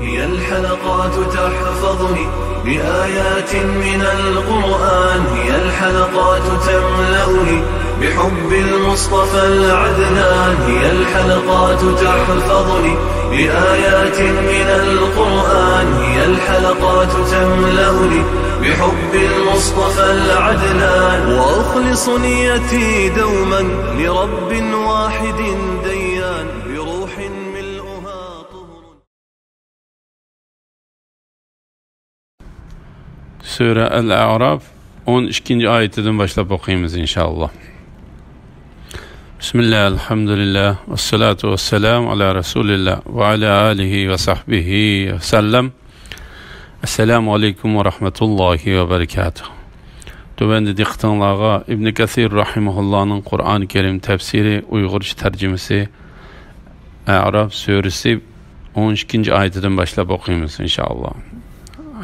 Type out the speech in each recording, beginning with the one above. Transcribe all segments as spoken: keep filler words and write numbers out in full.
هي الحلقات تحفظني بآيات من القرآن، هي الحلقات تملأني بحب المصطفى العدنان، هي الحلقات تحفظني بآيات من القرآن، هي الحلقات تملأني بحب المصطفى العدنان، وأخلص نيتي دوما لرب واحد ديان، بروح ملؤها طهر. سۈرە ئەل-ئەئراف ئون ئىككىنچى ئايىتىدىن باشلاپ ئوقۇيمىز، ئىنشائاللا. بىسمىللا، ئەلھەمدۇلىللا، ۋەسسالاتۇ ۋەسسالامۇ ئالا رەسۇلىللا ۋە ئالا ئالىھى ۋە سەھبىھى ۋەسەللەم. ئەسسالامۇ ئەلەيكۇم ۋە رەھمەتۇللاھى ۋە بەرىكاتۇھ. تۆۋەندە دىققىتىڭلارغا ئىبنى كەسىر رەھىمەھۇللانىڭ قۇرئان كەرىم تەپسىرى، ئۇيغۇرچە تەرجىمىسى، ئەئراف سۈرىسى ئون ئىككىنچى ئايىتىدىن باشلاپ ئوقۇيمىز، ئىنشائاللا.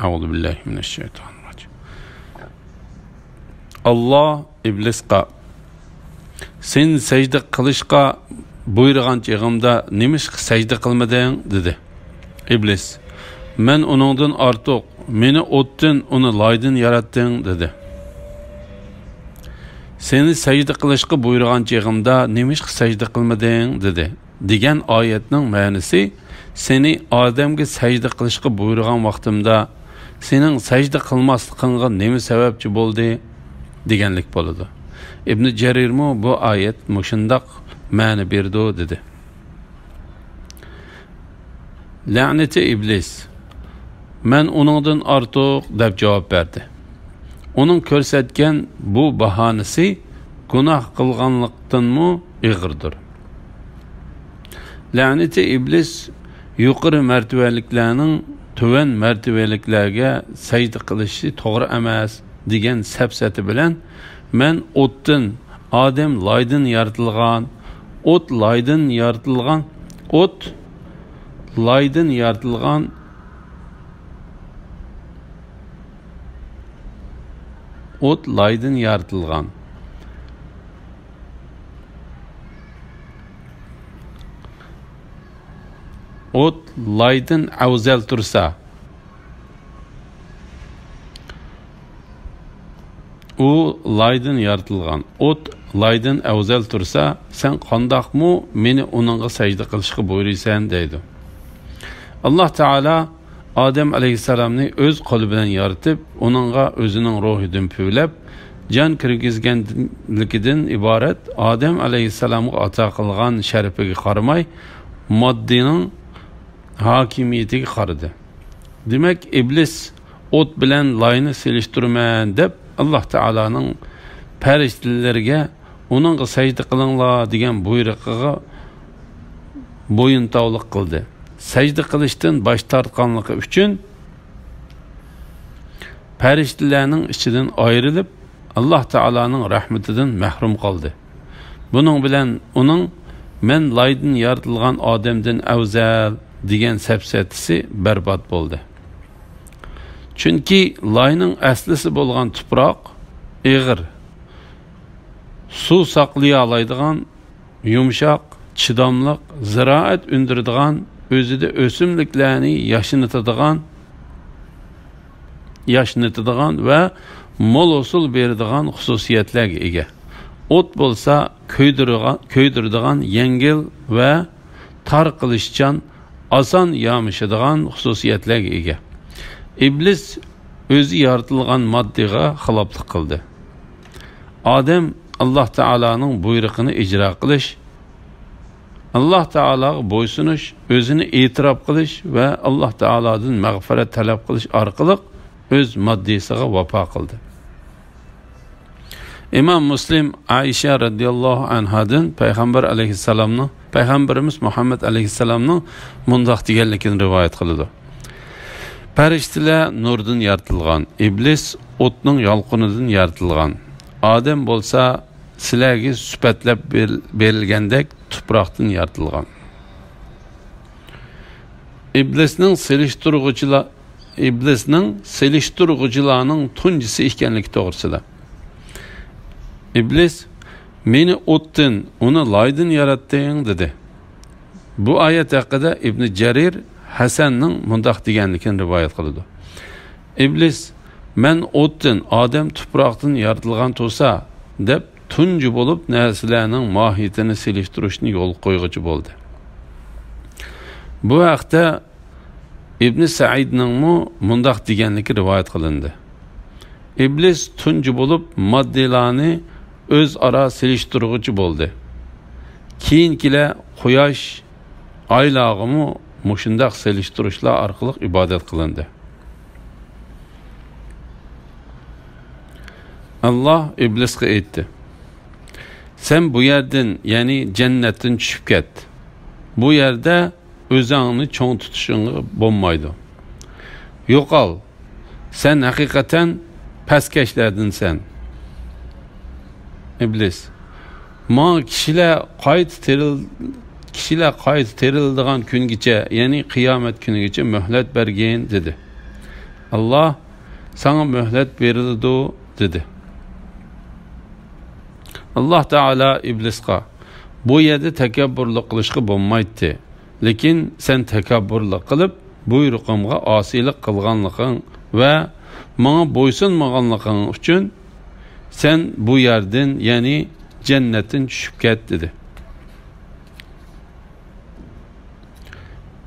ئەئۇزۇ بىللاھى مىنەششەيتانىررەجىم. ئاللا ئىبلىسقا، «سېنى سەجدە قىلىشقا بۇيرۇغان چېغىمدا نېمىشقا سەجدە قىلمىدىڭ؟» دېدى. ئىبلىس، «مەن ئۇنىڭدىن ئارتۇق، مېنى ئوتتىن، ئۇنى لايدىن ياراتتىڭ» دېدى. «سېنى سەجدە قىلىشقا بۇيرۇغان چېغىمدا نېمىشقا سەجدە قىلمىدىڭ؟» دېدى. دېگەن ئايەتنىڭ مەنىسى، سېنى ئادەمگە سەجدە قىلىشقا بۇيرۇغان ۋاقتىمدا، سېنىڭ سەجدە قىلماسلىقىڭغا نېمە سەۋەبچى بولدى؟ دېگەنلىك بولىدۇ. ئىبنى جەرىرمۇ بۇ ئايەت مۇشۇنداق مەنە بېرىدۇ، دېدى. لەنىتى ئىبلىس، «مەن ئۇنىڭدىن ئارتۇق» دەپ جاۋاب بەردى. ئۇنىڭ كۆرسەتكەن بۇ باھانىسى گۇناھ قىلغانلىقتىنمۇ ئېغىردۇر. لەنىتى ئىبلىس يۇقىرى مەرتىۋەلىكلەرنىڭ تۆۋەن مەرتىۋەلىكلەرگە سەجدە قىلىشى توغرا ئەمەس دېگەن سەپسەتە بىلەن، «مەن ئوتتىن، ئادەم لايدىن يارىتىلغان، ئوت لايدىن يارىتىلغان، ئوت لايدىن يارىتىلغان، ئوت لايدىن يارىتىلغان. ئوت لايدىن ئەۋزەل تۇرسا، ئۇ لايدىن يارىتىلغان، ئوت لايدىن ئەۋزەل تۇرسا، سەن قانداقمۇ مېنى ئۇنىڭغا سەجدە قىلىشقا بۇيرۇيسەن؟» دەيدۇ. ئاللا تائالا ئادەم ئەلەيھىسسالامنى ئۆز قولى بىلەن يارىتىپ، ئۇنىڭغا ئۆزىنىڭ روھىدىن پۈۋلەپ، جان كىرگۈزگەنلىكىدىن ئىبارەت ئادەم ئەلەيھىسسالامغا ئاتا قىلغان شەرىپىگە قارىماي، ماددىنىڭ ھاكىمىيىتىگە قارىدى. دېمەك، ئىبلىس «ئوت بىلەن لاينى سېلىشتۇرىمەن» دەپ، ئاللا تائالانىڭ پەرىشتىلىرىگە «ئۇنىڭغا سەجدە قىلىڭلار» دېگەن بۇيرۇقىغا بويۇنتاۋلىق قىلدى. سەجدە قىلىشتىن باش تارتقانلىقى ئۈچۈن پەرىشتىلەرنىڭ ئىچىدىن ئايرىلىپ، ئاللا تائالانىڭ رەھمىتىدىن مەھرۇم قالدى. بۇنىڭ بىلەن ئۇنىڭ «مەن لايدىن يارىتىلغان ئادەمدىن ئەۋزەل» دېگەن سەپسەتىسى بەربات بولدى. چۈنكى لاينىڭ ئەسلىسى بولغان تۇپراق ئېغىر، سۇ ساقلىيالايدىغان، يۇمشاق، چىداملىق، زىرائەت ئۈندۈرىدىغان، ئۆزىدە ئۆسۈملۈكلەرنى ياشنىتىدىغان، ياشنىتىدىغان ۋە مول ھوسۇل بېرىدىغان خۇسۇسىيەتلەرگە ئىگە. ئوت بولسا كۆيدۈرىدىغان، كۆيدۈرىدىغان، يەڭگىل ۋە تارقىلىشچان، ئاسان يامىشىدىغان خۇسۇسىيەتلەرگە ئىگە. ئىبلىس ئۆزى يارىتىلغان ماددىغا خىلاپلىق قىلدى. ئادەم ئاللا تائالانىڭ بۇيرۇقىنى ئىجرا قىلىش، ئاللا تائالاغا بويسۇنۇش، ئۆزىنى ئېتىراپ قىلىش ۋە ئاللا تائالادىن مەغپىرەت تەلەپ قىلىش ئارقىلىق ئۆز ماددىسىغا ۋاپا قىلدى. ئىمام مۇسلىم ئائىشە رەزىياللاھۇ ئەنھادىن پەيغەمبەر ئەلەيھىسسالامنىڭ، پەيغەمبىرىمىز مۇھەممەد ئەلەيھىسسالامنىڭ مۇنداق دېگەنلىكىنى رىۋايەت قىلىدۇ. پەرىشتىلەر نۇردىن يارىتىلغان، ئىبلىس ئوتنىڭ يالقۇنىدىن يارىتىلغان، ئادەم بولسا سىلەرگە سۈپەتلەپ بېر-، بېرىلگەندەك تۇپراقتىن يارىتىلغان. ئىبلىسنىڭ سېلىشتۇرغۇچىلار، ئىبلىسنىڭ سېلىشتۇرغۇچىلارنىڭ تۇنجىسى ئىكەنلىكى توغرىسىدا. ئىبلىس، «مېنى ئوتتىن، ئۇنى لايدىن ياراتتىڭ» دېدى. بۇ ئايەت ھەققىدە ئىبنى جەرىر ھەسەننىڭ مۇنداق دېگەنلىكىنى رىۋايەت قىلىدۇ: «ئىبلىس، مەن ئوتتىن، ئادەم تۇپراقتىن يارىتىلغان تۇرسا، دەپ تۇنجى بولۇپ نەرسىلەرنىڭ ماھىيىتىنى سېلىشتۇرۇشنى يولغا قويغۇچى بولدى.» بۇ ھەقتە ئىبنى سەئىدنىڭمۇ مۇنداق دېگەنلىكى رىۋايەت قىلىندى: «ئىبلىس تۇنجى بولۇپ ماددىيلارنى ئۆزئارا سېلىشتۇرغۇچى بولدى. كېيىنكىلەر قۇياش، ئايلارغىمۇ مۇشۇنداق سېلىشتۇرۇشلار ئارقىلىق ئىبادەت قىلىندى.» ئاللاھ ئىبلىسقا ئېيتتى: «سەن بۇ يەردىن، يەنى جەننەتتىن چۈشۈپ كەت. بۇ يەردە ئۆزۈڭنى چوڭ تۇتۇشۇڭغا بولمايدۇ. يوقال، سەن ھەقىقەتەن پەسكەشلەردىنسەن.» ئىبلىس: «ماڭا كىشىلەر قايتا تىرىل-، كىشىلەر قايتا تىرىلىدىغان كۈنگىچە، يەنى قىيامەت كۈنىگىچە مۆھلەت بەرگىن» دېدى. ئاللاھ: «ساڭا مۆھلەت بېرىلىدۇ» دېدى. ئاللاھ تائالا ئىبلىسقا: «بۇ يەردە تەكەببۇرلۇق قىلىشقا بولمايتتى. لېكىن سەن تەكەببۇرلۇق قىلىپ، بۇيرۇقۇمغا ئاسىيلىق قىلغانلىقىڭ ۋە ماڭا بويسۇنمىغانلىقىڭ ئۈچۈن سەن بۇ يەردىن، يەنى جەننەتتىن چۈشۈپ كەت» دېدى.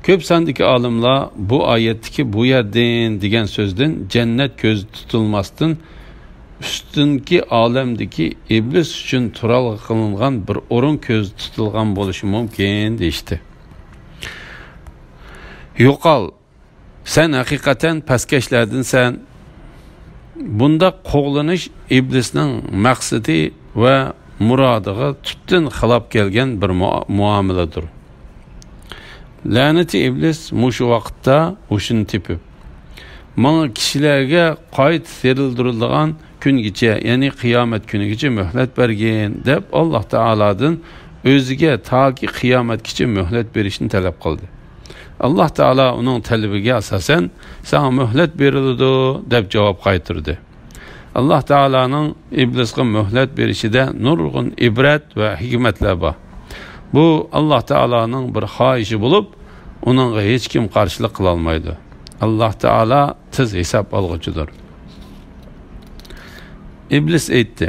كۆپ ساندىكى ئالىملار بۇ ئايەتتىكى «بۇ يەردىن» دېگەن سۆزدىن جەننەت كۆزدە تۇتۇلماستىن، ئۈستۈنكى ئالەمدىكى ئىبلىس ئۈچۈن تۇرالغۇ قىلىنغان بىر ئورۇن كۆزدە تۇتۇلغان بولۇشى مۇمكىن، دېيىشتى. يوقال، سەن ھەقىقەتەن پەسكەشلەردىنسەن. بۇنداق قوغلىنىش ئىبلىسنىڭ مەقسىتى ۋە مۇرادىغا تۈپتىن خىلاپ كەلگەن بىر مۇ-، مۇئامىلىدۇر. لەنىتى ئىبلىس مۇشۇ ۋاقىتتا ھوشىنى تېپىپ، «ماڭا كىشىلەرگە قايتا تىرىلدۈرۈلىدىغان كۈنگىچە، يەنى قىيامەت كۈنىگىچە مۆھلەت بەرگىن» دەپ، ئاللاھ تائالادىن ئۆزىگە تاكى قىيامەتكىچە مۆھلەت بېرىشنى تەلەپ قىلدى. ئاللاھ تائالا ئۇنىڭ تەلىپىگە ئاساسەن، «ساڭا مۆھلەت بېرىلىدۇ» دەپ جاۋاب قايتۇردى. ئاللاھ تائالانىڭ ئىبلىسقا مۆھلەت بېرىشىدە نۇرغۇن ئىبرەت ۋە ھېكمەتلەر بار. بۇ ئاللاھ تائالانىڭ بىر خاھىشى بولۇپ، ئۇنىڭغا ھېچكىم قارشىلىق قىلالمايدۇ. ئاللاھ تائالا تېز ھېساب ئالغۇچىدۇر. ئىبلىس ئېيتتى: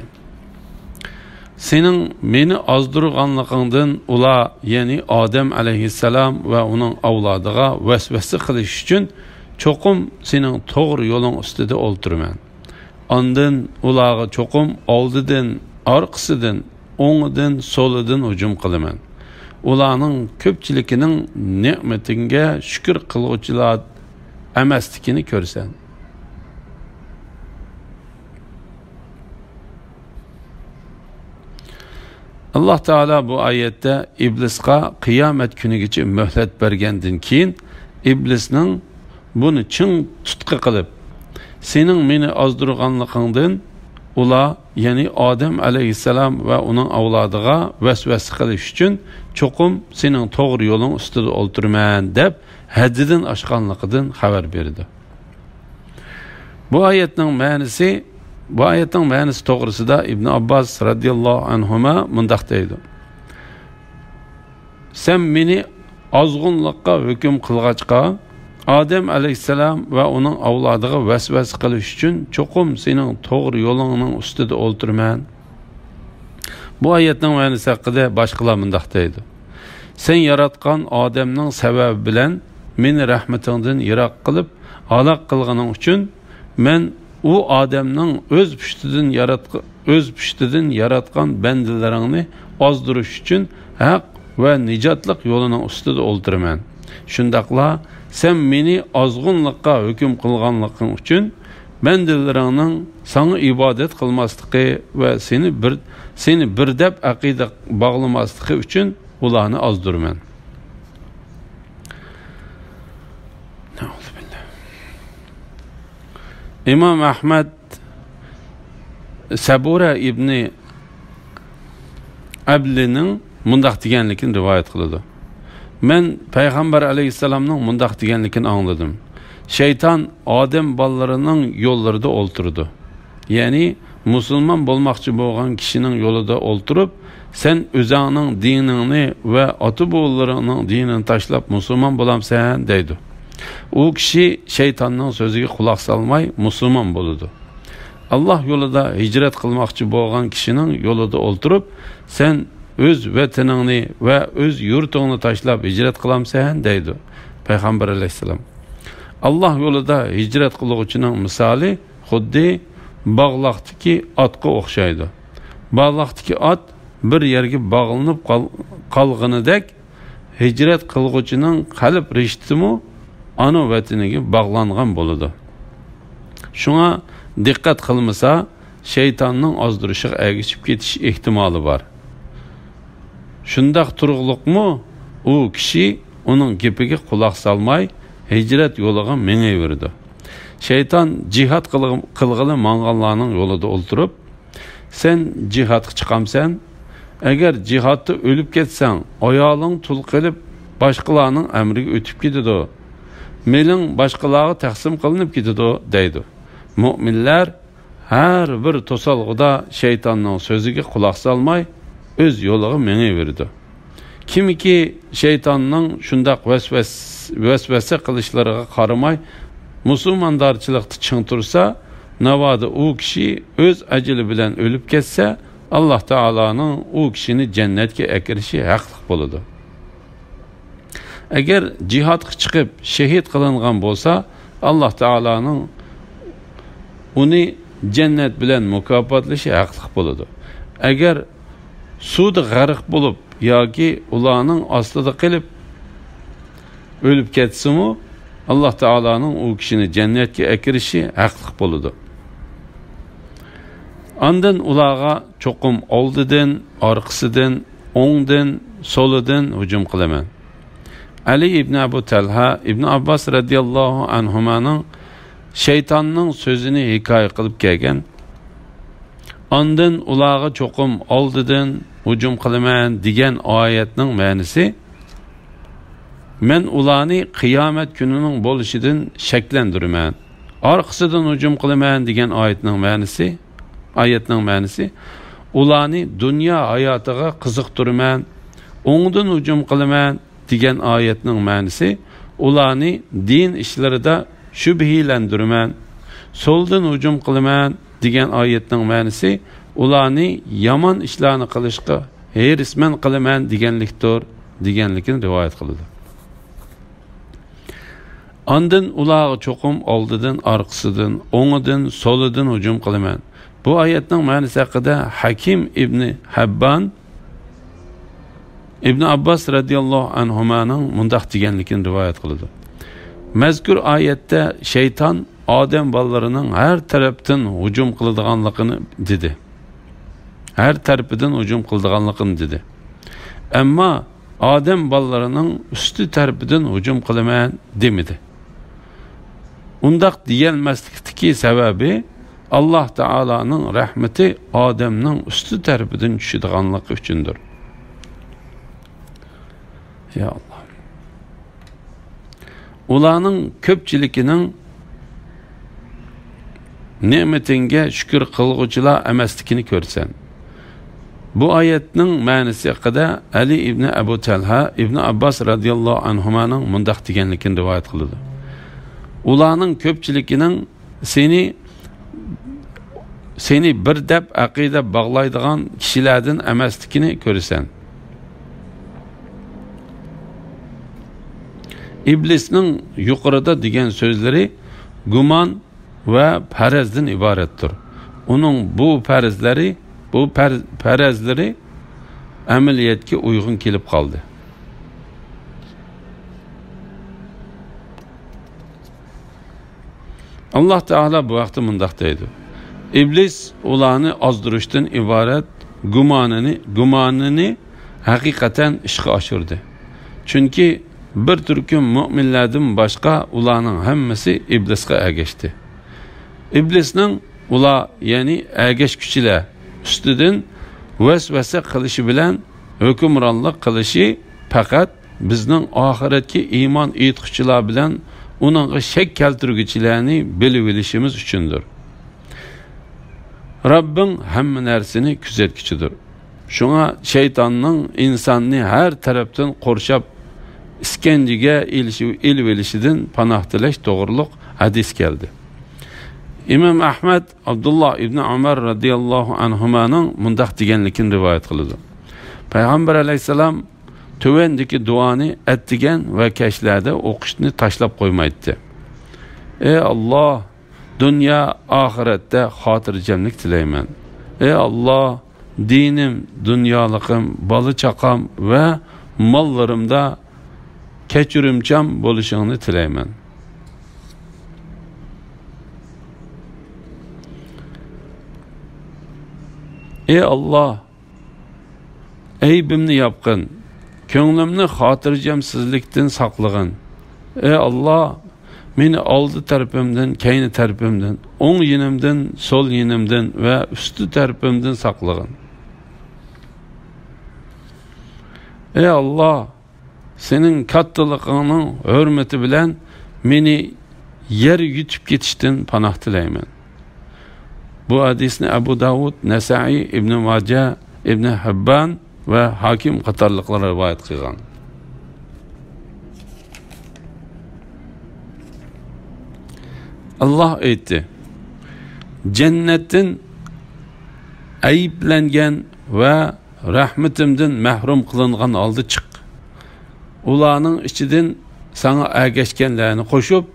«سېنىڭ مېنى ئازدۇرغانلىقىڭدىن ئۇلار، يەنى ئادەم ئەلەيھىسسالام ۋە ئۇنىڭ ئەۋلادىغا ۋەسۋەسە قىلىش ئۈچۈن، چوقۇم سېنىڭ توغرا يولۇڭ ئۈستىدە ئولتۇرىمەن. ئاندىن ئۇلارغا چوقۇم ئالدىدىن، ئارقىسىدىن، ئوڭىدىن، سولىدىن ھۇجۇم قىلىمەن. ئۇلارنىڭ كۆپچىلىكىنىڭ نېمىتىڭگە شۈكۈر قىلغۇچىلار ئەمەسلىكىنى كۆرىسەن.» ئاللاھ تائالا بۇ ئايەتتە ئىبلىسقا قىيامەت كۈنىگىچە مۆھلەت بەرگەندىن كېيىن، ئىبلىسنىڭ بۇنى چىڭ تۇتقا قىلىپ، «سېنىڭ مېنى ئازدۇرغانلىقىڭدىن ئۇلار، يەنى ئادەم ئەلەيھىسسالام ۋە ئۇنىڭ ئەۋلادىغا ۋەسۋەسە قىلىش ئۈچۈن، چوقۇم سېنىڭ توغرا يولۇڭ ئۈستىدە ئولتۇرىمەن» دەپ، ھەددىدىن ئاشقانلىقىدىن خەۋەر بېرىدۇ. بۇ ئايەتنىڭ مەنىسى، بۇ ئايەتنىڭ مەنىسى توغرىسىدا ئىبن ئابباس رەزىياللاھۇ ئەنھۇما مۇنداق دەيدۇ: «سەن مېنى ئازغۇنلۇققا ھۆكۈم قىلغاچقا، ئادەم ئەلەيھىسسالام ۋە ئۇنىڭ ئەۋلادىغا ۋەسۋەسە قىلىش ئۈچۈن، چوقۇم سېنىڭ توغرا يولۇڭنىڭ ئۈستىدە ئولتۇرىمەن.» بۇ ئايەتنىڭ مەنىسى ھەققىدە باشقىلار مۇنداق دەيدۇ: «سەن ياراتقان ئادەمنىڭ سەۋەبى بىلەن مېنى رەھمىتىڭدىن يىراق قىلىپ، ھالاك قىلغىنىڭ ئۈچۈن، مەن ئۇ ئادەمنىڭ ئۆز پۇشتىدىن ياراتق-، ئۆز پۇشتىدىن ياراتقان بەندىلىرىڭنى ئازدۇرۇش ئۈچۈن ھەق ۋە نىجاتلىق يولىنىڭ ئۈستىدە ئولتۇرىمەن. شۇنداقلا سەن مېنى ئازغۇنلۇققا ھۆكۈم قىلغانلىقىڭ ئۈچۈن، بەندىلىرىڭنىڭ ساڭا ئىبادەت قىلماسلىقى ۋە سېنى بىر، سېنى بىر دەپ ئەقىدە باغلىماسلىقى ئۈچۈن ئۇلارنى ئازدۇرىمەن.» ئىمام ئەھمەد سەبۇرە ئىبنى ئەبلىنىڭ مۇنداق دېگەنلىكىنى رىۋايەت قىلىدۇ: «مەن پەيغەمبەر ئەلەيھىسسالامنىڭ مۇنداق دېگەنلىكىنى ئاڭلىدىم: شەيتان ئادەم بالىلىرىنىڭ يوللىرىدا ئولتۇرىدۇ.» يەنى مۇسۇلمان بولماقچى بولغان كىشىنىڭ يولىدا ئولتۇرۇپ، «سەن ئۆزۈڭنىڭ دىنىڭنى ۋە ئاتا-بوۋىلىرىڭنىڭ دىنىنى تاشلاپ مۇسۇلمان بولامسەن؟» دەيدۇ. ئۇ كىشى شەيتاننىڭ سۆزىگە قۇلاق سالماي مۇسۇلمان بولىدۇ. ئاللاھ يولىدا ھىجرەت قىلماقچى بولغان كىشىنىڭ يولىدا ئولتۇرۇپ، «سەن ئۆز ۋەتىنىڭنى ۋە ئۆز يۇرتۇڭنى تاشلاپ ھىجرەت قىلامسەن؟» دەيدۇ پەيغەمبەر ئەلەيھىسسالام. ئاللاھ يولىدا ھىجرەت قىلغۇچىنىڭ مىسالى خۇددى باغلاقتىكى ئاتقا ئوخشايدۇ. باغلاقتىكى ئات بىر يەرگە باغلىنىپ قال-، قالغىنىدەك، ھىجرەت قىلغۇچىنىڭ قەلب رىشتىسىمۇ ئانا ۋەتىنىگە باغلانغان بولىدۇ. شۇڭا دىققەت قىلمىسا، شەيتاننىڭ ئازدۇرۇشىغا ئەگىشىپ كېتىش ئېھتىمالى بار. شۇنداق تۇرۇقلۇقمۇ، ئۇ كىشى ئۇنىڭ گېپىگە قۇلاق سالماي، ھىجرەت يولىغا مېڭىۋېرىدۇ. شەيتان جىھاد قىلغ-، قىلغىلى ماڭغانلارنىڭ يولىدا ئولتۇرۇپ، «سەن جىھادقا چىقامسەن؟ ئەگەر جىھادتا ئۆلۈپ كەتسەڭ، ئايالىڭ تۇل قېلىپ، باشقىلارنىڭ ئەمرىگە ئۆتۈپ كېتىدۇ. مېلىڭ باشقىلارغا تەقسىم قىلىنىپ كېتىدۇ» دەيدۇ. مۆمىنلەر ھەر بىر توسالغۇدا شەيتاننىڭ سۆزىگە قۇلاق سالماي، ئۆز يولىغا مېڭىۋېرىدۇ. كىمكى شەيتاننىڭ شۇنداق ۋەسۋەس-، ۋەسۋەسە قىلىشلىرىغا قارىماي، مۇسۇلماندارچىلىقتا چىڭ تۇرسا، ناۋادا ئۇ كىشى ئۆز ئەجىلى بىلەن ئۆلۈپ كەتسە، ئاللاھ تائالانىڭ ئۇ كىشىنى جەننەتكە ئەكىرىشى ھەقلىق بولىدۇ. ئەگەر جىھادقا چىقىپ شېھىت قىلىنغان بولسا، ئاللاھ تائالانىڭ ئۇنى جەننەت بىلەن مۇكاپاتلىشى ھەقلىق بولىدۇ. ئەگەر سۇدا غەرق بولۇپ ياكى ئۇلارنىڭ ئاستىدا قېلىپ ئۆلۈپ كەتسىمۇ، ئاللاھ تائالانىڭ ئۇ كىشىنى جەننەتكە ئەكىرىشى ھەقلىق بولىدۇ. ئاندىن ئۇلارغا چوقۇم ئالدىدىن، ئارقىسىدىن، ئوڭدىن، سولىدىن ھۇجۇم قىلىمەن. ئەلى ئىبنى ئەبۇ تەلھە ئىبنى ئابباس رەزىياللاھۇ ئەنھۇمانىڭ شەيتاننىڭ سۆزىنى ھېكايە قىلىپ كەلگەن، «ئاندىن ئۇلارغا چوقۇم ئالدىدىن ھۇجۇم قىلىمەن» دېگەن ئايەتنىڭ مەنىسى، «مەن ئۇلارنى قىيامەت كۈنىنىڭ بولۇشىدىن شەكلەندۈرىمەن. ئارقىسىدىن ھۇجۇم قىلىمەن» دېگەن ئايەتنىڭ مەنىسى، ئايەتنىڭ مەنىسى، «ئۇلارنى دۇنيا ھاياتىغا قىزىقتۇرىمەن. ئوڭدىن ھۇجۇم قىلىمەن» دېگەن ئايەتنىڭ مەنىسى، «ئۇلارنى دىن ئىشلىرىدا شۈبھىلەندۈرىمەن. سولدىن ھۇجۇم قىلىمەن» دېگەن ئايەتنىڭ مەنىسى، «ئۇلارنى يامان ئىشلارنى قىلىشقا ھېرىسمەن قىلىمەن» دېگەنلىكتۇر، دېگەنلىكىنى رىۋايەت قىلىدۇ. ئاندىن ئۇلارغا چوقۇم ئالدىدىن، ئارقىسىدىن، ئوڭىدىن، سولىدىن ھۇجۇم قىلىمەن. بۇ ئايەتنىڭ مەنىسى ھەققىدە ھەكىم ئىبنى ھەببان ئىبنى ئابباس رەزىياللاھۇ ئەنھۇمانىڭ مۇنداق دېگەنلىكىنى رىۋايەت قىلىدۇ: مەزكۇر ئايەتتە شەيتان ئادەم بالىلىرىنىڭ ھەر تەرەپتىن ھۇجۇم قىلىدىغانلىقىنى دېدى. ھەر تەرىپىدىن ھۇجۇم قىلىدىغانلىقىنى دېدى. ئەمما ئادەم بالىلىرىنىڭ ئۈستى تەرىپىدىن ھۇجۇم قىلىمەن دېمىدى. ئۇنداق دېيەلمەسلىكتىكى سەۋەبى، ئاللاھ تائالانىڭ رەھمىتى ئادەمنىڭ ئۈستى تەرىپىدىن چۈشىدىغانلىقى ئۈچۈندۇر. يا ئاللاھ. ئۇلارنىڭ كۆپچىلىكىنىڭ نېمىتىڭگە شۈكۈر قىلغۇچىلار ئەمەسلىكىنى كۆرىسەن. بۇ ئايەتنىڭ مەنىسى ھەققىدە ئەلى ئىبنى ئەبۇ تەلھە ئىبنى ئابباس رەزىياللاھۇ ئەنھۇمانىڭ مۇنداق دېگەنلىكىنى رىۋايەت قىلىدۇ: ئۇلارنىڭ كۆپچىلىكىنىڭ سېنى، سېنى بىر دەپ ئەقىدە باغلايدىغان كىشىلەردىن ئەمەسلىكىنى كۆرىسەن. ئىبلىسنىڭ يۇقىرىدا دېگەن سۆزلىرى گۇمان ۋە پەرەزدىن ئىبارەتتۇر. ئۇنىڭ بۇ پەرەزلىرى، بۇ پەر-، پەرەزلىرى ئەمەلىيەتكە ئۇيغۇن كېلىپ قالدى. ئاللاھ تائالا بۇ ھەقتە مۇنداق دەيدۇ: ئىبلىس ئۇلارنى ئازدۇرۇشتىن ئىبارەت گۇمانىنى، گۇمانىنى ھەقىقەتەن ئىشقا ئاشۇردى. چۈنكى بىر تۈركۈم مۆمىنلەردىن باشقا ئۇلارنىڭ ھەممىسى ئىبلىسقا ئەگەشتى. ئىبلىسنىڭ ئۇلار، يەنى ئەگەشكۈچىلەر ئۈستىدىن ۋەسۋەسە قىلىشى بىلەن ھۆكۈمرانلىق قىلىشى پەقەت بىزنىڭ ئاخىرەتكە ئىمان ئېيتقۇچىلار بىلەن ئۇنىڭغا شەك كەلتۈرگۈچىلەرنى بىلىۋېلىشىمىز ئۈچۈندۇر. رەببىڭ ھەممە نەرسىنى كۆزەتكۈچىدۇر. شۇڭا شەيتاننىڭ ئىنساننى ھەر تەرەپتىن قورشاپ، ئىسكەنجىگە ئېلىشىۋ-، ئېلىۋېلىشىدىن پاناھ تىلەش توغرۇلۇق ھەدىس كەلدى. ئىمام ئەھمەد ئابدۇللا ئىبنى ئۆمەر رەزىياللاھۇ ئەنھۇمانىڭ مۇنداق دېگەنلىكىنى رىۋايەت قىلىدۇ. پەيغەمبەر ئەلەيھىسسالام تۆۋەندىكى دۇئانى ئەتىگەن ۋە كەچلەردە ئوقۇشنى تاشلاپ قويمايتتى. ئەي ئاللاھ، دۇنيا ئاخىرەتتە خاتىرجەملىك تىلەيمەن. ئەي ئاللاھ، دىنىم، دۇنيالىقىم، بالا-چاقام ۋە ماللىرىمدا كەچۈرۈمچان بولۇشۇڭنى تىلەيمەن. ئەي ئاللاھ، ئەيىبىمنى ياپقىن، كۆڭلۈمنى خاتىرجەمسىزلىكتىن ساقلىغىن. ئەي ئاللاھ، مېنى ئالدى تەرىپىمدىن، كەينى تەرىپىمدىن، ئوڭ يېنىمدىن، سول يېنىمدىن ۋە ئۈستى تەرىپىمدىن ساقلىغىن. ئەي ئاللاھ، سېنىڭ كاتتىلىقىڭنىڭ ھۆرمىتى بىلەن مېنى يەر يۇتۇپ كېتىشتىن پاناھ تىلەيمەن. بۇ ھەدىسنى ئەبۇ داۋۇد، نەسائىي، ئىبنى ماجە، ئىبنى ھىببان ۋە ھاكىم قاتارلىقلار رىۋايەت قىلغان. ئاللاھ ئېيتتى: جەننەتتىن ئەيىبلەنگەن ۋە رەھمىتىمدىن مەھرۇم قىلىنغان ھالدا چىق. ئۇلارنىڭ ئىچىدىن ساڭا ئەگەشكەنلەرنى قوشۇپ،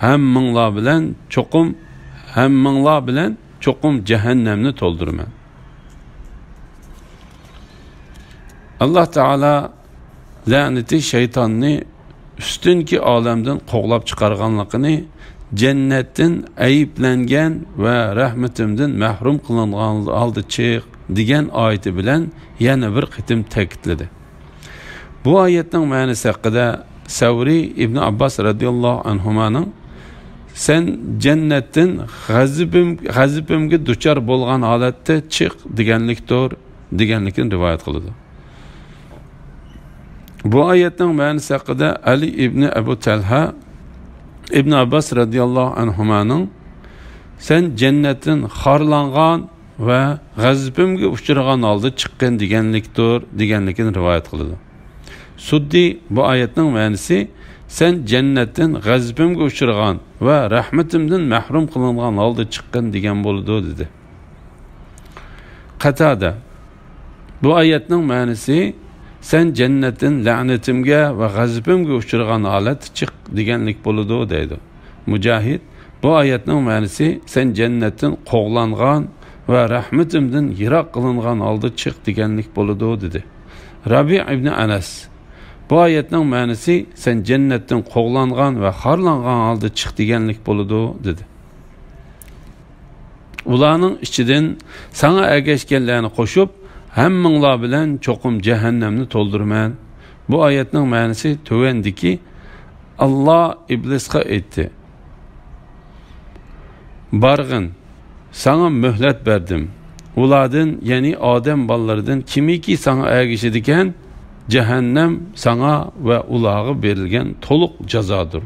ھەممىڭلار بىلەن چوقۇم، ھەممىڭلار بىلەن چوقۇم جەھەننەمنى تولدۇرىمەن. ئاللاھ تائالا لەنىتى شەيتاننى ئۈستۈنكى ئالەمدىن قوغلاپ چىقارغانلىقىنى، جەننەتتىن ئەيىبلەنگەن ۋە رەھمىتىمدىن مەھرۇم قىلىنغان ھالدا چىق دېگەن ئايىتى بىلەن يەنە بىر قېتىم تەكىتلىدى. بۇ ئايەتنىڭ مەنىسى ھەققىدە سەۋرى ئىبنى ئابباس رەزىياللاھۇ ئەنھۇمانىڭ، سەن جەننەتتىن غەزىپىم، غەزىپىمگە دۇچار بولغان ھالەتتە چىق دېگەنلىكتۇر، دېگەنلىكىنى رىۋايەت قىلىدۇ. بۇ ئايەتنىڭ مەنىسى ھەققىدە ئەلى ئىبنى ئەبۇ تەلھە ئىبنى ئابباس رەزىياللاھۇ ئەنھۇمانىڭ، سەن جەننەتتىن خارلانغان ۋە غەزىپىمگە ئۇچرىغان ھالدا چىققىن دېگەنلىكتۇر، دېگەنلىكىنى رىۋايەت قىلىدۇ. سۇددى بۇ ئايەتنىڭ مەنىسى، سەن جەننەتتىن غەزىپىمگە ئۇچرىغان ۋە رەھمىتىمدىن مەھرۇم قىلىنغان ھالدا چىققىن دېگەن بولىدۇ، دېدى. قەتادە، بۇ ئايەتنىڭ مەنىسى، سەن جەننەتتىن لەنىتىمگە ۋە غەزىپىمگە ئۇچرىغان ھالەتتە چىق دېگەنلىك بولىدۇ، دەيدۇ. مۇجاھىد، بۇ ئايەتنىڭ مەنىسى، سەن جەننەتتىن قوغلانغان ۋە رەھمىتىمدىن يىراق قىلىنغان ھالدا چىق دېگەنلىك بولىدۇ، دېدى. رەبىئ ئىبنى ئەنەس، بۇ ئايەتنىڭ مەنىسى، سەن جەننەتتىن قوغلانغان ۋە خارلانغان ھالدا چىق دېگەنلىك بولىدۇ، دېدى. ئۇلارنىڭ ئىچىدىن ساڭا ئەگەشكەنلەرنى قوشۇپ، ھەممىڭلار بىلەن چوقۇم جەھەننەمنى تولدۇرىمەن. بۇ ئايەتنىڭ مەنىسى تۆۋەندىكى، ئاللا ئىبلىسقا ئېيتتى: بارغىن، ساڭا مۆھلەت بەردىم. ئۇلاردىن، يەنى ئادەم بالىلىرىدىن كىمكى ساڭا ئەگىشىدىكەن، جەھەننەم ساڭا ۋە ئۇلارغا بېرىلگەن تولۇق جازادۇر.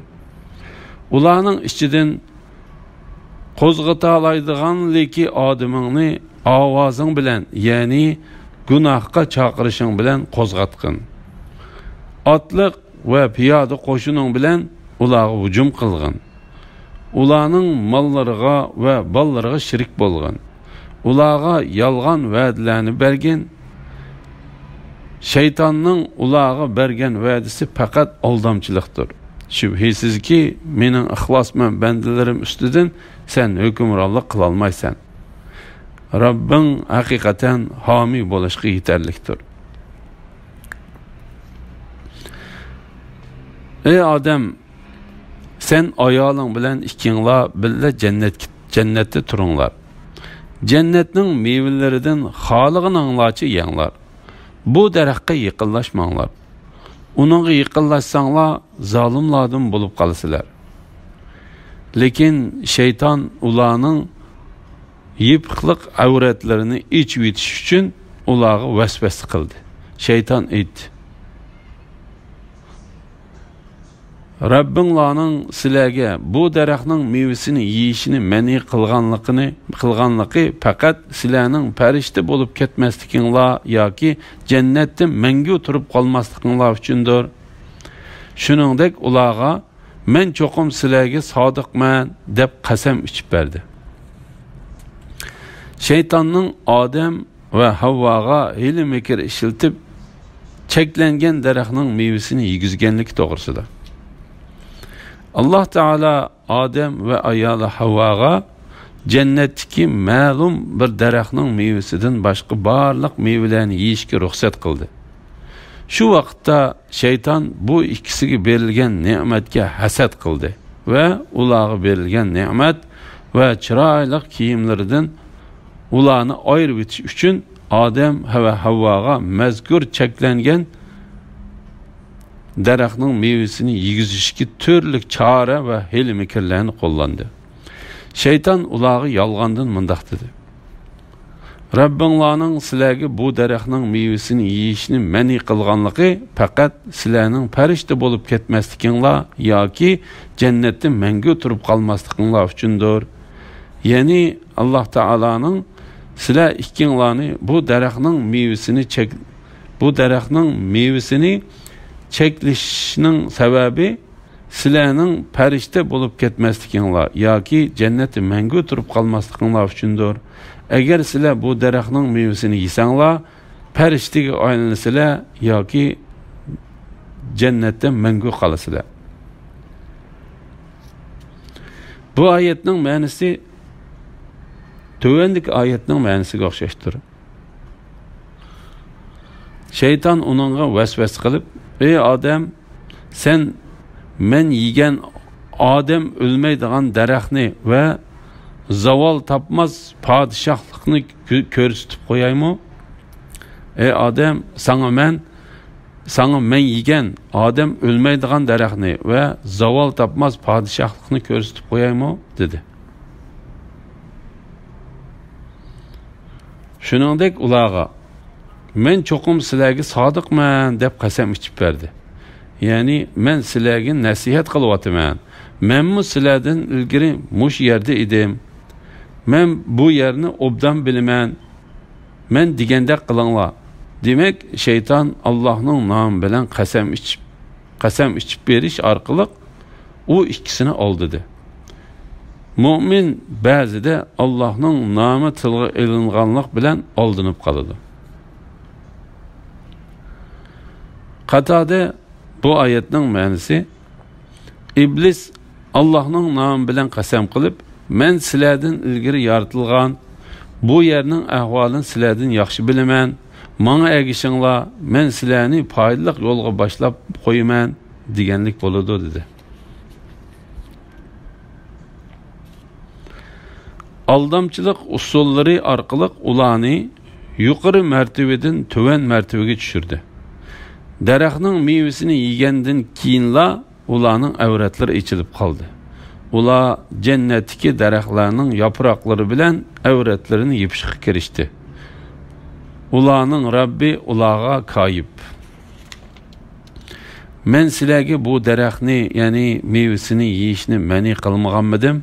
ئۇلارنىڭ ئىچىدىن قوزغىتالايدىغانلىكى ئادىمىڭنى ئاۋازىڭ بىلەن، يەنى گۇناھقا چاقىرىشىڭ بىلەن قوزغاتقىن. ئاتلىق ۋە پىيادە قوشۇنۇڭ بىلەن ئۇلارغا ھۇجۇم قىلغىن. ئۇلارنىڭ ماللىرىغا ۋە بالىلىرىغا شېرىك بولغىن. ئۇلارغا يالغان ۋەدىلەرنى بەرگىن. شەيتاننىڭ ئۇلارغا بەرگەن ۋەدىسى پەقەت ئالدامچىلىقتۇر. شۈبھىسىزكى، مېنىڭ ئىخلاسمەن بەندىلىرىم ئۈستىدىن سەن ھۆكۈمرانلىق قىلالمايسەن. رەببىڭ ھەقىقەتەن ھامىي بولۇشقا يېتەرلىكتۇر. ئەي ئادەم، سەن ئايالىڭ بىلەن ئىككىڭلار بىللە جەننەت، جەننەتتە تۇرۇڭلار. جەننەتنىڭ مېۋىلىرىدىن خالىغىنىڭلارچە يەڭلار. بۇ دەرەخكە يېقىنلاشماڭلار. ئۇنىڭغا يېقىنلاشساڭلار، زالىملاردىن بولۇپ قالىسىلەر. لېكىن شەيتان ئۇلارنىڭ يېپىقلىق ئەۋرەتلىرىنى ئېچىۋېتىش ئۈچۈن ئۇلارغا ۋەسۋەسە قىلدى. شەيتان ئېيتتى: رەببىڭلارنىڭ سىلەرگە بۇ دەرەخنىڭ مېۋىسىنى يېيىشنى مەنئى قىلغانلىقىنى، قىلغانلىقى پەقەت سىلەرنىڭ پەرىشتە بولۇپ كەتمەسلىكىڭلار ياكى جەننەتتە مەڭگۈ تۇرۇپ قالماسلىقىڭلار ئۈچۈندۇر. شۇنىڭدەك ئۇلارغا، «مەن چوقۇم سىلەرگە سادىقمەن» دەپ قەسەم ئىچىپ بەردى. شەيتاننىڭ ئادەم ۋە ھەۋۋاغا ھىيلە-مىكىر ئىشلىتىپ، چەكلەنگەن دەرەخنىڭ مېۋىسىنى يېگۈزگەنلىكى توغرىسىدا. ئاللاھ تائالا ئادەم ۋە ئايالى ھەۋۋاغا جەننەتتىكى مەلۇم بىر دەرەخنىڭ مېۋىسىدىن باشقا بارلىق مېۋىلەرنى يېيىشكە رۇخسەت قىلدى. شۇ ۋاقىتتا شەيتان بۇ ئىككىسىگە بېرىلگەن نېمەتكە ھەسەت قىلدى ۋە ئۇلارغا بېرىلگەن نېمەت ۋە چىرايلىق كىيىملىرىدىن ئۇلارنى ئايرىۋېتىش ئۈچۈن ئادەم ۋە ھەۋۋاغا مەزكۇر چەكلەنگەن دەرەخنىڭ مېۋىسىنى يېگۈزۈشكە تۈرلۈك چارە ۋە ھىيلە-مىكىرلەرنى قوللاندى. شەيتان ئۇلارغا يالغاندىن مۇنداق دېدى: «رەببىڭلارنىڭ سىلەرگە بۇ دەرەخنىڭ مېۋىسىنى يېيىشنى مەنئى قىلغانلىقى پەقەت سىلەرنىڭ پەرىشتە بولۇپ كەتمەسلىكىڭلار ياكى جەننەتتە مەڭگۈ تۇرۇپ قالماسلىقىڭلار ئۈچۈندۇر.» يەنى ئاللاھ تائالانىڭ سىلەر ئىككىڭلارنى بۇ دەرەخنىڭ مېۋىسىنى چەك-، بۇ دەرەخنىڭ مېۋىسىنى چەكلىشىنىڭ سەۋەبى سىلەرنىڭ پەرىشتە بولۇپ كەتمەسلىكىڭلار ياكى جەننەتتە مەڭگۈ تۇرۇپ قالماسلىقىڭلار ئۈچۈندۇر. ئەگەر سىلەر بۇ دەرەخنىڭ مېۋىسىنى يېسەڭلار، پەرىشتىگە ئايلىنىسىلەر ياكى جەننەتتە مەڭگۈ قالىسىلەر. بۇ ئايەتنىڭ مەنىسى تۆۋەندىكى ئايەتنىڭ مەنىسىگە ئوخشاشتۇر. شەيتان ئۇنىڭغا ۋەسۋەسە قىلىپ: «ئەي ئادەم، سەن مەن يېگەن ئادەم ئۆلمەيدىغان دەرەخنى ۋە زاۋال تاپماس پادىشاھلىقنى كۆ-، كۆرسىتىپ قويايمۇ؟ ئەي ئادەم، ساڭا مەن، ساڭا مەن يېگەن ئادەم ئۆلمەيدىغان دەرەخنى ۋە زاۋال تاپماس پادىشاھلىقنى كۆرسىتىپ قويايمۇ؟» دېدى. شۇنىڭدەك ئۇلارغا: «مەن چوقۇم سىلەرگە سادىقمەن» دەپ قەسەم ئىچىپ بەردى. يەنى، «مەن سىلەرگە نەسىھەت قىلىۋاتىمەن. مەنمۇ سىلەردىن ئىلگىرى مۇشۇ يەردە ئىدىم. مەن بۇ يەرنى ئوبدان بىلىمەن. مەن دېگەندەك قىلىڭلار.» دېمەك، شەيتان ئاللاھنىڭ نامى بىلەن قەسەم ئىچىپ، قەسەم ئىچىپ بېرىش ئارقىلىق ئۇ ئىككىسىنى ئالدىدى. مۆمىن بەزىدە ئاللاھنىڭ نامى تىلغا ئېلىنغانلىق بىلەن ئالدىنىپ قالىدۇ. قاتادە بۇ ئايەتنىڭ مەنىسى، ئىبلىس ئاللاھنىڭ نامى بىلەن قەسەم قىلىپ، «مەن سىلەردىن ئىلگىرى يارىتىلغان، بۇ يەرنىڭ ئەھۋالىنى سىلەردىن ياخشى بىلىمەن، ماڭا ئەگىشىڭلار، مەن سىلەرنى پايدىلىق يولغا باشلاپ قويىمەن» دېگەنلىك بولىدۇ، دېدى. ئالدامچىلىق ئۇسۇللىرى ئارقىلىق ئۇلارنى يۇقىرى مەرتىۋىدىن تۆۋەن مەرتىۋىگە چۈشۈردى. دەرەخنىڭ مېۋىسىنى يېگەندىن كېيىنلا ئۇلارنىڭ ئەۋرەتلىرى ئېچىلىپ قالدى. ئۇلار جەننەتتىكى دەرەخلەرنىڭ ياپراقلىرى بىلەن ئەۋرەتلىرىنى يېپىشقا كىرىشتى. ئۇلارنىڭ رەببى ئۇلارغا كايىپ: «مەن سىلەرگە بۇ دەرەخنى، يەنى مېۋىسىنى يېيىشنى مەنئى قىلمىغانمىدىم؟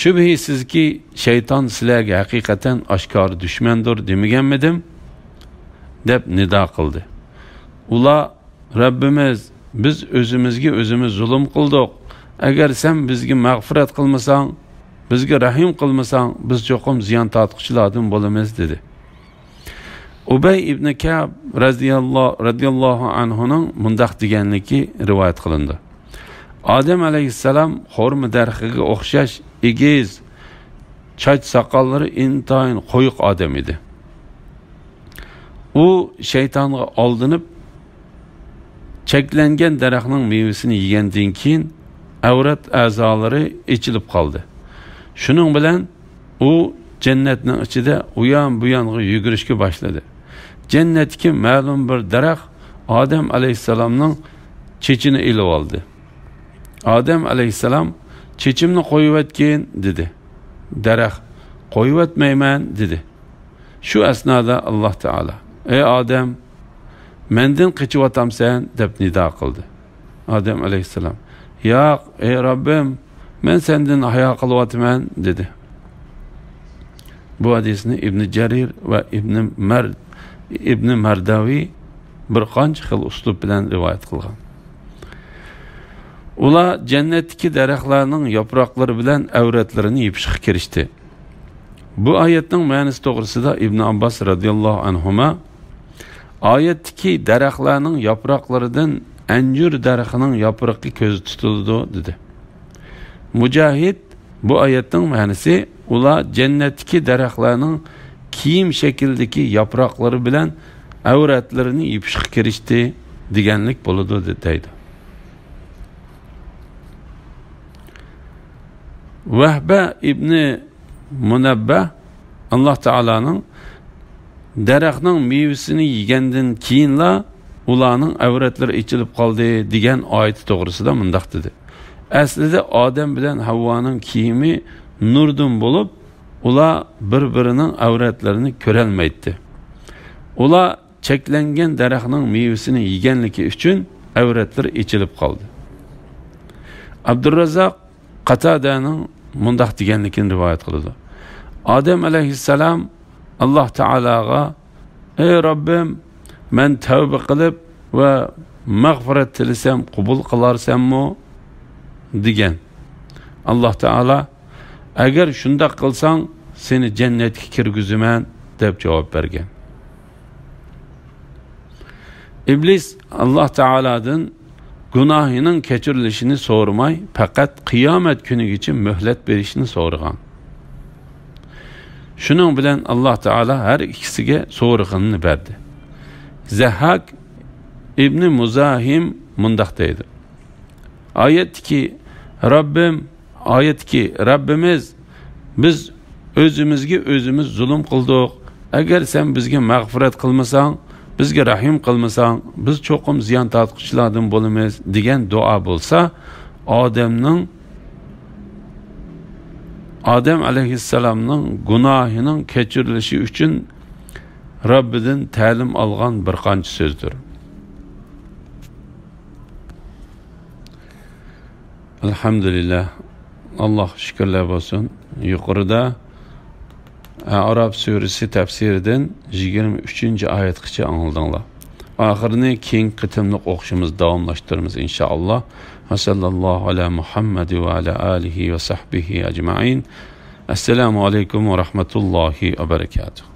شۈبھىسىزكى، شەيتان سىلەرگە ھەقىقەتەن ئاشكارا دۈشمەندۇر دېمىگەنمىدىم؟» دەپ نىدا قىلدى. ئۇلار: «رەببىمىز، بىز ئۆزىمىزگە ئۆزىمىز زۇلۇم قىلدۇق. ئەگەر سەن بىزگە مەغپىرەت قىلمىساڭ، بىزگە رەھىم قىلمىساڭ، بىز چوقۇم زىيان تارتقۇچىلاردىن بولىمىز» دېدى. ئۇبەي ئىبنى كەئب رەزىياللا-، رەزىياللاھۇ ئەنھۇنىڭ مۇنداق دېگەنلىكى رىۋايەت قىلىنىدۇ: ئادەم ئەلەيھىسسالام خورما دەرىخىگە ئوخشاش ئېگىز، چاچ ساقاللىرى ئىنتايىن قويۇق ئادەم ئىدى. ئۇ شەيتانغا ئالدىنىپ، چەكلەنگەن دەرەخنىڭ مېۋىسىنى يېگەندىن كېيىن، ئەۋرەت ئەزالىرى ئېچىلىپ قالدى. شۇنىڭ بىلەن ئۇ جەننەتنىڭ ئىچىدە ئۇيان-بۇيانغا يۈگۈرۈشكە باشلىدى. جەننەتتىكى مەلۇم بىر دەرەخ ئادەم ئەلەيھىسسالامنىڭ چېچىنى ئېلىۋالدى. ئادەم ئەلەيھىسسالام: «چېچىمنى قويۇۋەتكىن» دېدى. دەرەخ: «قويۇۋەتمەيمەن» دېدى. شۇ ئەسنادا ئاللاھ تائالا: «ئەي ئادەم، مەندىن قېچىۋاتامسەن؟» دەپ نىدا قىلدى. ئادەم ئەلەيھىسسالام: «ياق، ئەي رەببىم، مەن سەندىن ھايا قىلىۋاتىمەن» دېدى. بۇ ھەدىسنى ئىبنى جەرىر ۋە ئىبنى مەر-، ئىبنى مەرداۋى بىر قانچە خىل ئۇسلۇب بىلەن رىۋايەت قىلغان. ئۇلار جەننەتتىكى دەرەخلەرنىڭ ياپراقلىرى بىلەن ئەۋرەتلىرىنى يېپىشقا كىرىشتى. بۇ ئايەتنىڭ مەنىسى توغرىسىدا ئىبن ئابباس رەزىياللاھۇ ئەنھۇما، «ئايەتتىكى دەرەخلەرنىڭ ياپراقلىرىدىن ئەنجۈر دەرىخىنىڭ ياپرىقى كۆزدە تۇتۇلىدۇ» دېدى. مۇجاھىد، «بۇ ئايەتنىڭ مەنىسى ئۇلار جەننەتتىكى دەرەخلەرنىڭ كىيىم شەكلىدىكى ياپراقلىرى بىلەن ئەۋرەتلىرىنى يېپىشقا كىرىشتى دېگەنلىك بولىدۇ» دەيدۇ. ۋەھبە ئىبنى مۇنەببە، ئاللاھ تائالانىڭ دەرەخنىڭ مېۋىسىنى يېگەندىن كېيىنلا ئۇلارنىڭ ئەۋرەتلىرى ئېچىلىپ قالدى دېگەن ئايىتى توغرىسىدا مۇنداق دېدى: «ئەسلىدە ئادەم بىلەن ھەۋۋانىڭ كىيىمى نۇردىن بولۇپ، ئۇلار بىر-بىرىنىڭ ئەۋرەتلىرىنى كۆرەلمەيتتى. ئۇلار چەكلەنگەن دەرەخنىڭ مېۋىسىنى يېگەنلىكى ئۈچۈن ئەۋرەتلىرى ئېچىلىپ قالدى.» ئابدۇررازاق قاتادەنىڭ مۇنداق دېگەنلىكىنى رىۋايەت قىلىدۇ: ئادەم ئەلەيھىسسالام ئاللاھ تائالاغا، «ئەي رەببىم، مەن تەۋبە قىلىپ ۋە مەغپىرەت تىلىسەم قوبۇل قىلارسەنمۇ؟» دېگەن. ئاللاھ تائالا، «ئەگەر شۇنداق قىلساڭ، سېنى جەننەتكە كىرگۈزىمەن» دەپ جاۋاب بەرگەن. ئىبلىس ئاللاھ تائالادىن گۇناھىنىڭ كەچۈرۈلۈشىنى سورىماي، پەقەت قىيامەت كۈنىگىچە مۆھلەت بېرىشنى سورىغان. شۇنىڭ بىلەن ئاللاھ تائالا ھەر ئىككىسىگە سورىغىنىنى بەردى. زەھھاك ئىبنى مۇزاھىم مۇنداق دەيدۇ: ئايەتتىكى رەببىم، ئايەتتىكى رەببىمىز، بىز ئۆزىمىزگە ئۆزىمىز زۇلۇم قىلدۇق. ئەگەر سەن بىزگە مەغپىرەت قىلمىساڭ، بىزگە رەھىم قىلمىساڭ، بىز چوقۇم زىيان تارتقۇچىلاردىن بولىمىز، دېگەن دۇئا بولسا، ئادەمنىڭ، ئادەم ئەلەيھىسسالامنىڭ گۇناھىنىڭ كەچۈرۈلۈشى ئۈچۈن رەببىدىن تەلىم ئالغان بىر قانچە سۆزدۇر. ئەلھەمدۇلىللاھ. ئاللاھقا شۈكۈرلەر بولسۇن. يۇقىرىدا ئەئراف سۈرىسى تەپسىرىدىن يىگىرمە ئۈچىنچى ئايەتكىچە ئاڭلىدىڭلار. ئاخىرىنى كېيىنكى قېتىملىق ئوقۇشىمىز داۋاملاشتۇرىمىز، ئىنشائاللاھ. ۋە سەللەللاھۇ ئەلا مۇھەممەد ۋە ئەلا ئالىھى ۋە سەھبىھى ئەجمەئىن. ئەسسالامۇ ئەلەيكۇم ۋە رەھمەتۇللاھى ۋە بەرەكاتۇھ.